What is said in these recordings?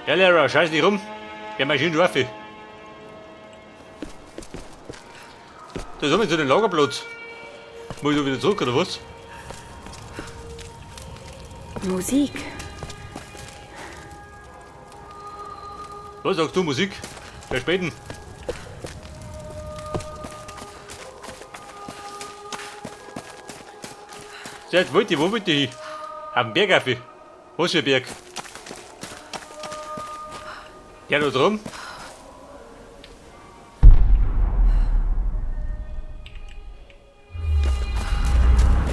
Ja, Lara, scheiß nicht rum. Wir marschieren schon auf. Da sind wir zu den Lagerplatz. Muss ich da wieder zurück, oder was? Musik. Was sagst du, Musik? Wer spielt denn? So, jetzt wollte ich, wo wollte ich hin? Auf den Berg auf. Was für ein Berg? Der da drum?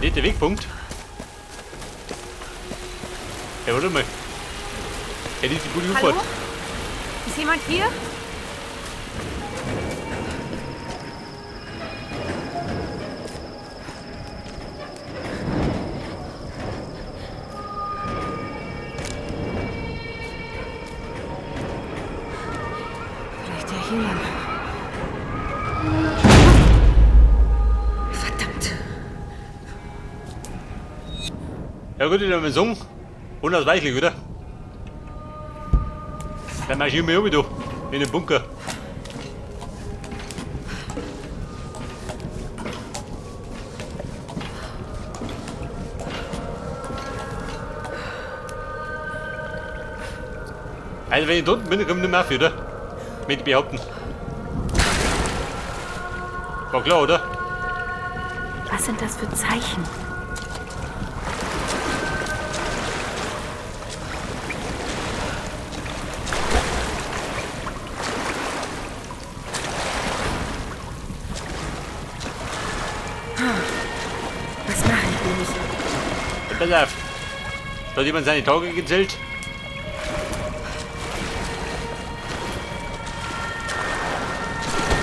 Nicht der Wegpunkt. Ja, warte mal. Ja, die ist die gute Hallo? Ufahrt. Ist jemand hier? Vielleicht ja hier lang. Verdammt. Ja gut, ich werde mal sagen, unausweichlich, oder? Dann marschieren wir wieder in den Bunker. Also wenn ich da unten bin, dann komme ich nicht mehr auf, oder? Möchte ich behaupten. War klar, oder? Was sind das für Zeichen? Was mache ich bloß? Pass auf. Da hat jemand seine Tage gezählt.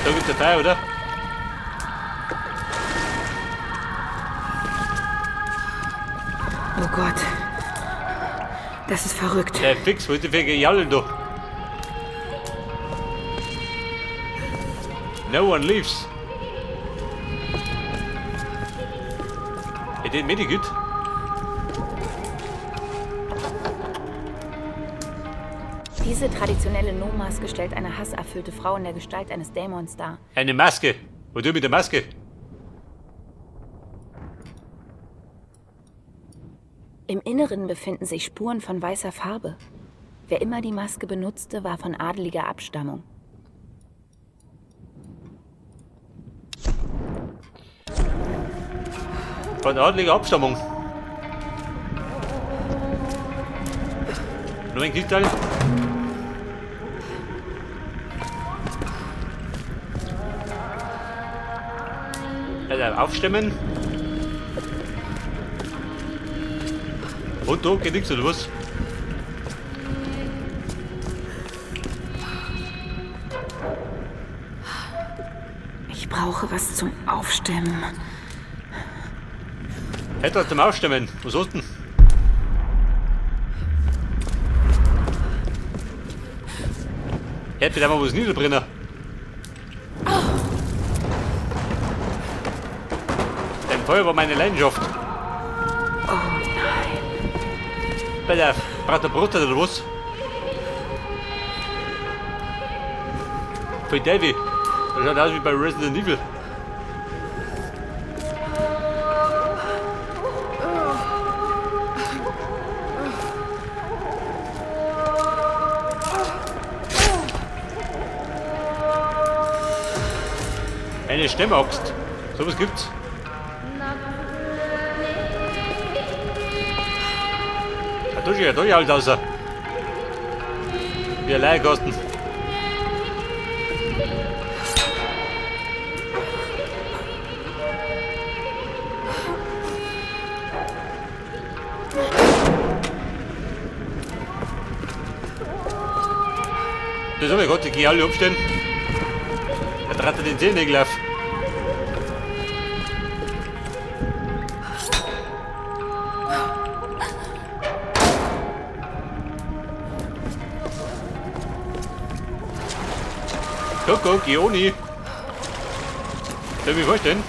Da gibt's eine Feier, oder? Oh Gott. Das ist verrückt. Der fix, was ist denn für ein Gejallel da? No one leaves. Ja, den Medikit. Diese traditionelle No-Maske stellt eine hasserfüllte Frau in der Gestalt eines Dämons dar. Eine Maske. Wo du mit der Maske? Im Inneren befinden sich Spuren von weißer Farbe. Wer immer die Maske benutzte, war von adeliger Abstammung. Von adeliger Abstammung. Nur ein Kristall. Also aufstemmen. Und da geht nichts, oder was? Ich brauche was zum Aufstemmen. Etwas zum Aufstemmen. Was hast du denn? Hätte bitte mal was niederbrennen. Dein Feuer war meine Leidenschaft. Oh nein. Pass auf, braucht der Brot oder was? Voll Davy. Das schaut aus wie bei Resident Evil. Eine Stemmaxt. Sowas gibt's. Da tut sich ja doch alles außer. Wie ein Leihkasten. Das hab ich Gott, die gehen alle umstehen. Er trat den Zehennägel auf. Kuckuck, Joni. Soll ich mir vorstellen?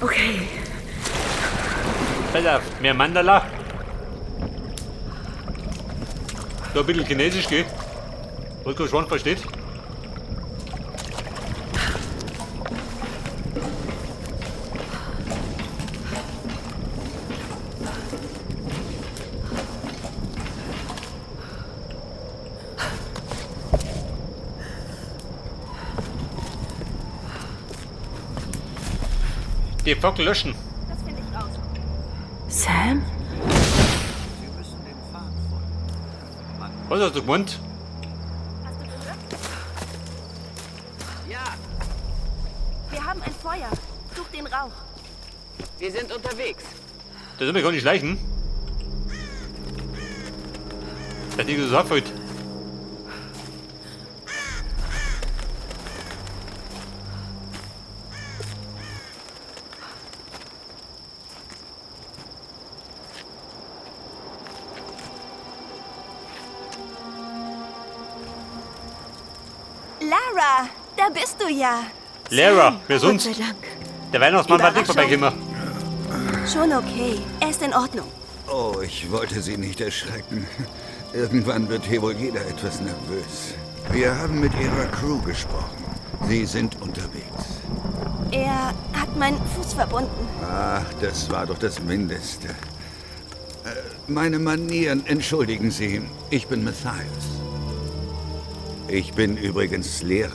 Okay. Pass auf, mehr Mandala. Da ein bisschen Chinesisch, gell? Was kein Schwan versteht. Die Fackel löschen. Das finde ich raus. Sam? Sie müssen dem Pfad folgen. Man Was hast du gemeint? Hast du gehört? Ja, Wir haben ein Feuer. Such den Rauch. wir sind unterwegs. Da soll man gar nicht schleichen. Der Ding ist so auffällt. Lara, da bist du ja. Lara, wer sonst? Gott sei Dank. Der Weihnachtsmann war nicht Überraschung. vorbeigekommen. Schon okay. Er ist in Ordnung. Oh, ich wollte Sie nicht erschrecken. Irgendwann wird hier wohl jeder etwas nervös. Wir haben mit Ihrer Crew gesprochen. Sie sind unterwegs. Er hat meinen Fuß verbunden. Ach, das war doch das Mindeste. Meine Manieren, entschuldigen Sie. Ich bin Matthias. Ich bin übrigens Lehrer.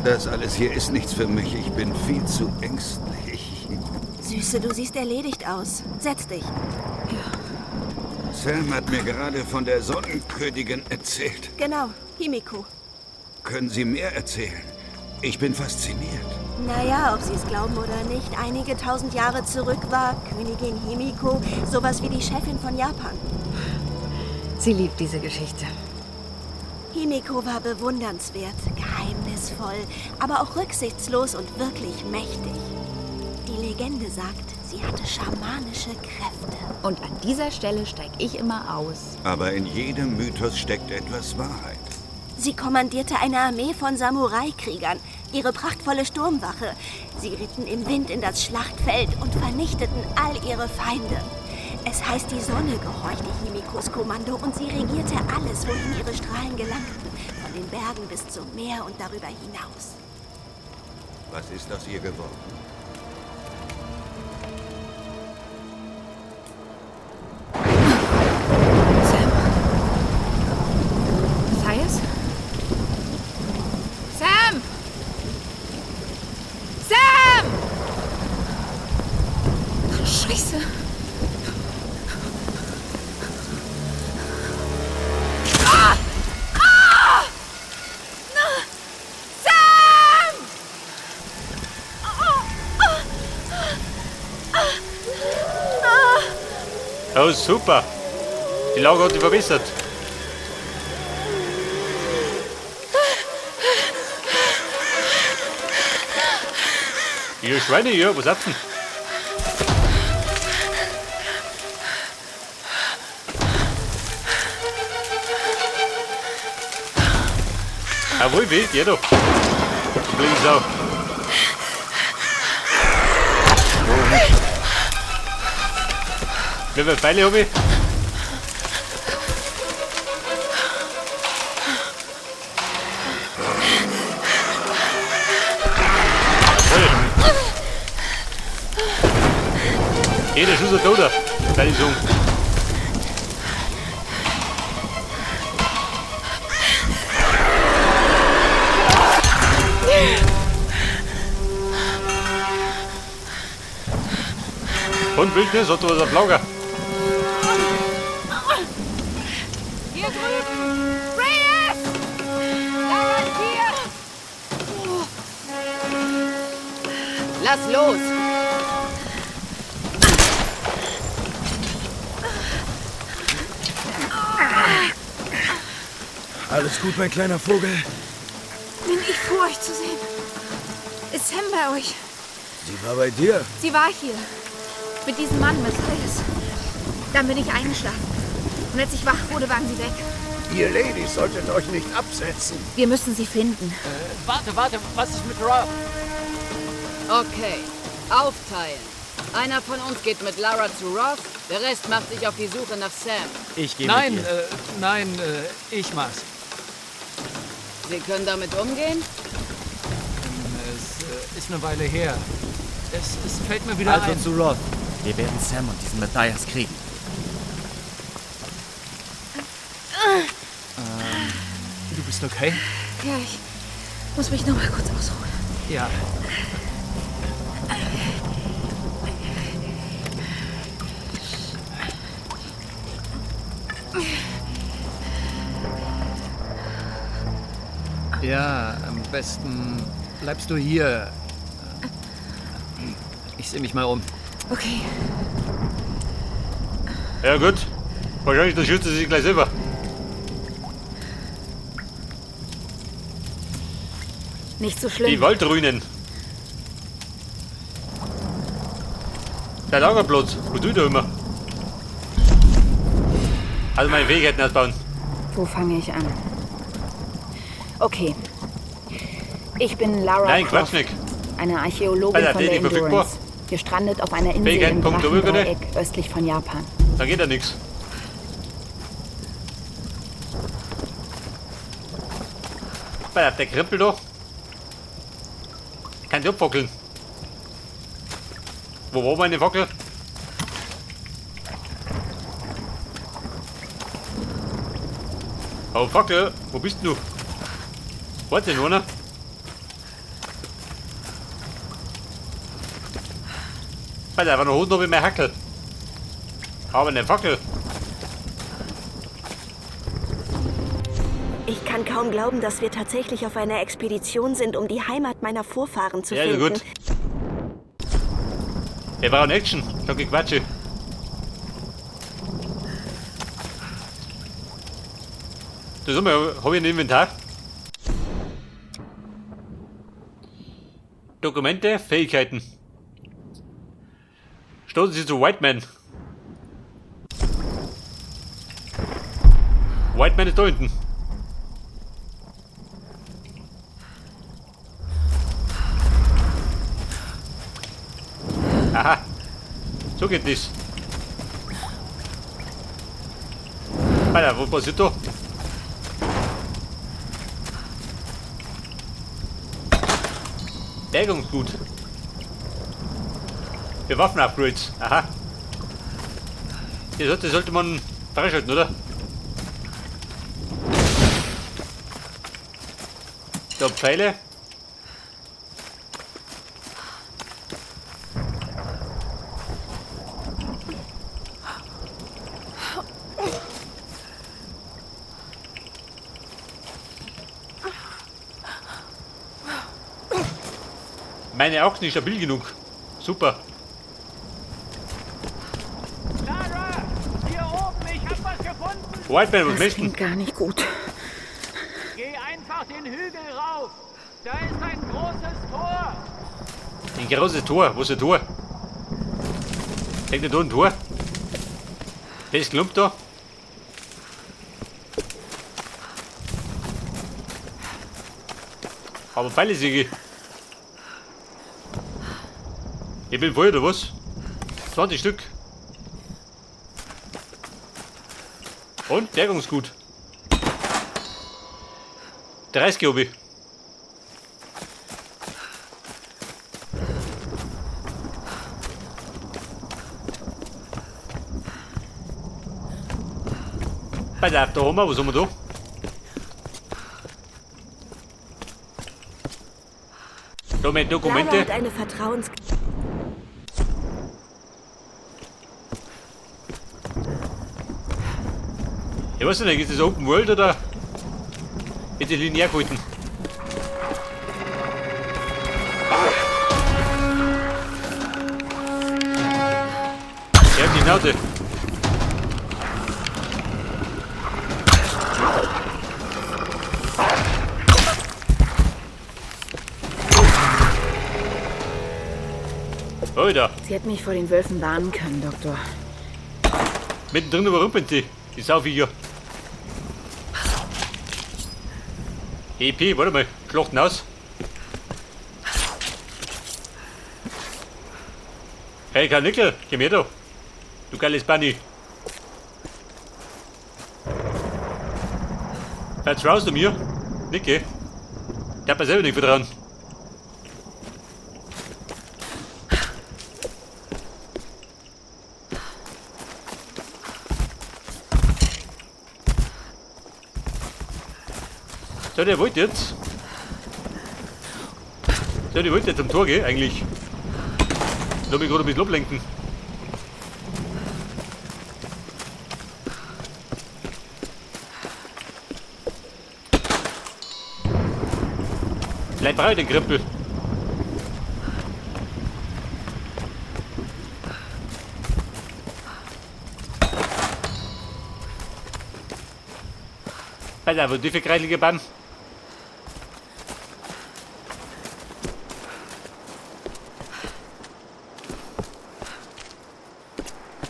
Das alles hier ist nichts für mich. Ich bin viel zu ängstlich. Süße, du siehst erledigt aus. Setz dich. Sam hat mir gerade von der Sonnenkönigin erzählt. Genau, Himiko. Können Sie mehr erzählen? Ich bin fasziniert. Naja, ob Sie es glauben oder nicht, einige tausend Jahre zurück war Königin Himiko sowas wie die Chefin von Japan. Sie liebt diese Geschichte. Himiko war bewundernswert, geheimnisvoll, aber auch rücksichtslos und wirklich mächtig. Die Legende sagt, sie hatte schamanische Kräfte. Und an dieser Stelle steig ich immer aus. Aber in jedem Mythos steckt etwas Wahrheit. Sie kommandierte eine Armee von Samurai-Kriegern, ihre prachtvolle Sturmwache. Sie ritten im Wind in das Schlachtfeld und vernichteten all ihre Feinde. Es heißt, die Sonne gehorchte Himikos Kommando und sie regierte alles, wohin ihre Strahlen gelangten, von den Bergen bis zum Meer und darüber hinaus. Was ist aus ihr geworden? Sam? Matthias? Sam! Sam! Scheiße. Ah! Ah! Sam! Oh, super. Die Lage hat sich verbessert. Ihr Schweine hier, was habt ihr denn? Jawohl, weh, geh doch. Blöde Sau. Wie viele Pfeile hab ich? Jawohl. Jeder Schuss ist tot, würde ich sagen. Und Wildnis hat was auf Lager. Hier drüben! Reyes! Lara ist hier! Lass los! Alles gut, mein kleiner Vogel? Bin ich froh, euch zu sehen. Ist Sam bei euch? Sie war bei dir. Sie war hier. Mit diesem Mann, Matthias. Dann bin ich eingeschlafen. Und als ich wach wurde, waren sie weg. Ihr Ladies solltet euch nicht absetzen. Wir müssen sie finden. Warte, was ist mit Rob? Okay, aufteilen. Einer von uns geht mit Lara zu Roth, der Rest macht sich auf die Suche nach Sam. Ich gehe Nein, mit ihr. Nein, ich mach's. Sie können damit umgehen? Es ist eine Weile her. Es fällt mir wieder Also ein. zu Roth. Wir werden Sam und diesen Matthias kriegen. Du bist okay? Ja, ich muss mich noch mal kurz ausruhen. Ja. Ja, am besten bleibst du hier. Ich sehe mich mal um. Okay. Ja gut. Wahrscheinlich dann schützt sie sich gleich selber. Nicht so schlimm. Die Waldruinen. Der Lagerplatz. Wo tut er immer? Also meine Fähigkeiten ausbauen. Wo fange ich an? Okay. Ich bin Lara Nein, Croft, Quatsch nicht. eine Archäologin Alter, von der die verfügbar? Endurance. Gestrandet auf einer Insel im Fähigkeiten Punkt W, bitte. Drachendreieck östlich von Japan. Da geht ja nichts. Der Krempel da. Kann ich abfackeln. Wo war meine Fackel? Oh, Fackel, wo bist du? Warte nur noch. Alter, aber noch Hosen habe ich meine Hackel. Aber eine Fackel. Ich kann kaum glauben, dass wir tatsächlich auf einer Expedition sind, um die Heimat meiner Vorfahren zu Ja, finden. gut. Wir brauchen Action. Schon Gequatsche. Das habe ich ein Inventar. Dokumente, Fähigkeiten. Stoßen Sie zu White Man. White Man ist da hinten. Aha. So geht das. Alter, was passiert da? Bergungsgut. Für Waffen-Upgrades. Aha. Das sollte man freischalten, oder? Da Pfeile. Meine Augen nicht stabil genug. Super. Lara, hier oben, ich hab was gefunden. White Man, was Das möchten? klingt gar nicht gut. Geh einfach den Hügel rauf. Da ist ein großes Tor. Ein großes Tor. Wo ist das Tor? Hängt da ein Tor? Das Klump da? Aber Pfeile sehe ich. Ich bin voll, oder was? 20 Stück. Und Bergungsgut. 30 habe ich. Pass auf, da haben wir, was haben wir da? Da meine Dokumente. Lara hat eine Vertrauens... Ich weiß nicht, ist das Open World oder ist das linear gehalten? Ja, die Schnauze. Alter. Sie hat mich vor den Wölfen warnen können, Doktor. Mittendrin überrumpeln sie. Die Sauviecher. EP, warte mal, Schlachten aus. Hey, Karnickel, komm her da. Du geiles Bunny. Vertraust du mir? Nicke. Ich hab mir selber nicht vertrauen. So, der wollte jetzt. So, der wollte jetzt am Tor gehen, eigentlich. Lass mich gerade ein bisschen ablenken. Vielleicht brauche ich den Krempel. Pass auf, die für kreilige Baum.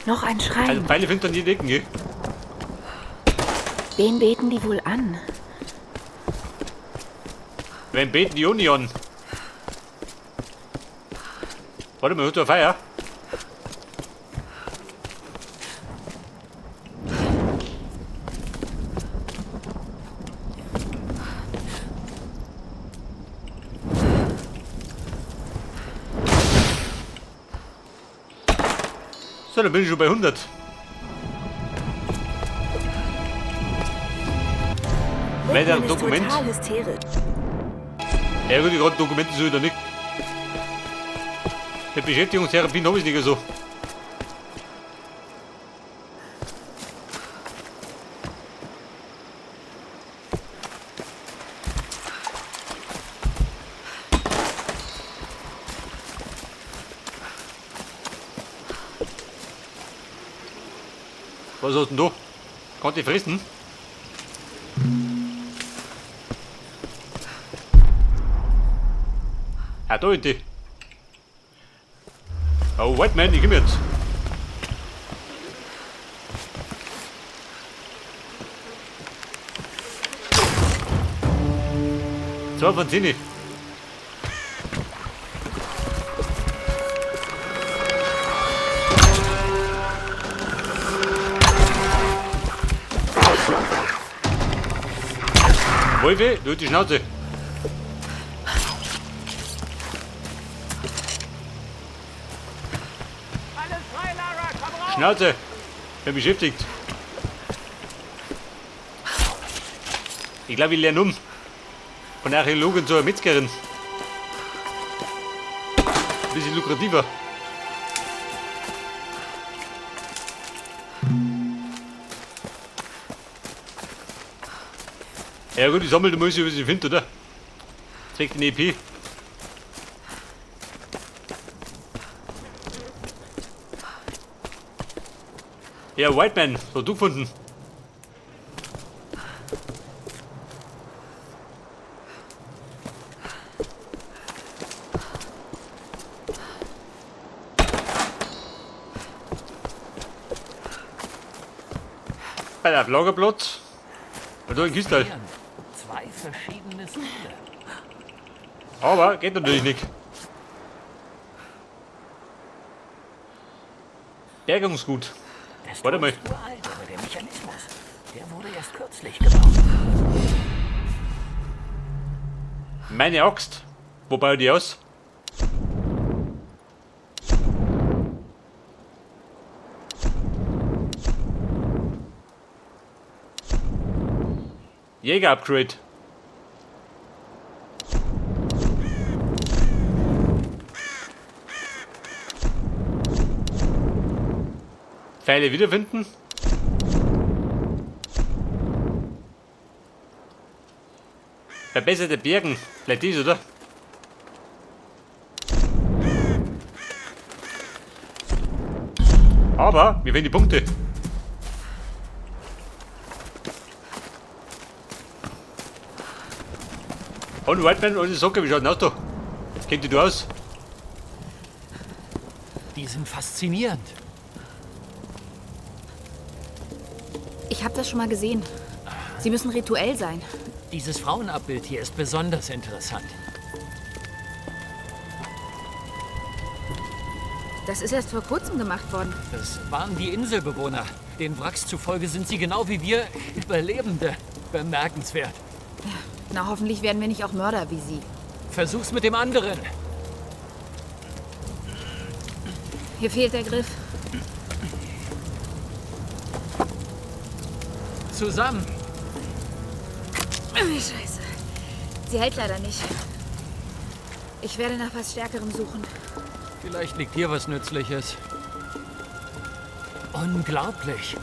Noch ein Schrein. Also Pfeile findet an jeden Ecken, gell? Wen beten die wohl an? Wen beten die Uni an? Warte mal, hört da Feuer? So, dann bin ich schon bei 100. Weiter Whitman ist Dokument. total hysterisch. Ja gut, die gerade Dokumente so wieder nicht. Mit Beschäftigungstherapien habe ich nicht so. Was hast denn du? Kannst du fressen? Ah, da hinten. Oh, White Man, ich komm jetzt. Zwei von 10. Wolfe, du die Schnauze. Alles frei, Lara, komm raus! Schnauze! Bin beschäftigt. Ich glaube, ich lerne um. Von Archäologin zur Metzgerin. Ein bisschen lukrativer. Ja gut, ich sammle die Mäuse, was ich finde, oder? Zeig den EP. Ja, White Man, was hast du gefunden? Bei der Lagerplatz. Und da ein Kistel. Zwei verschiedene Stile. Aber geht natürlich nicht. Bergungsgut. Das Warte Tor mal. ist uralt, aber der Mechanismus, der wurde erst kürzlich gebaut. Meine Axt. Wo baue ich die aus? Jäger-Upgrade. Pfeile wiederfinden. Verbesserte Bergen. Vielleicht dies, oder? Aber wir finden die Punkte. Und Whiteman ohne Socke, wie schaut denn aus da? Kennt die du aus? Die sind faszinierend. Ich habe das schon mal gesehen. Sie müssen rituell sein. Dieses Frauenabbild hier ist besonders interessant. Das ist erst vor kurzem gemacht worden. Das waren die Inselbewohner. Den Wracks zufolge sind sie genau wie wir Überlebende. Bemerkenswert. Na, hoffentlich werden wir nicht auch Mörder wie sie. Versuch's mit dem anderen. Hier fehlt der Griff. Zusammen. Oh, Scheiße. Sie hält leider nicht. Ich werde nach was Stärkerem suchen. Vielleicht liegt hier was Nützliches. Unglaublich.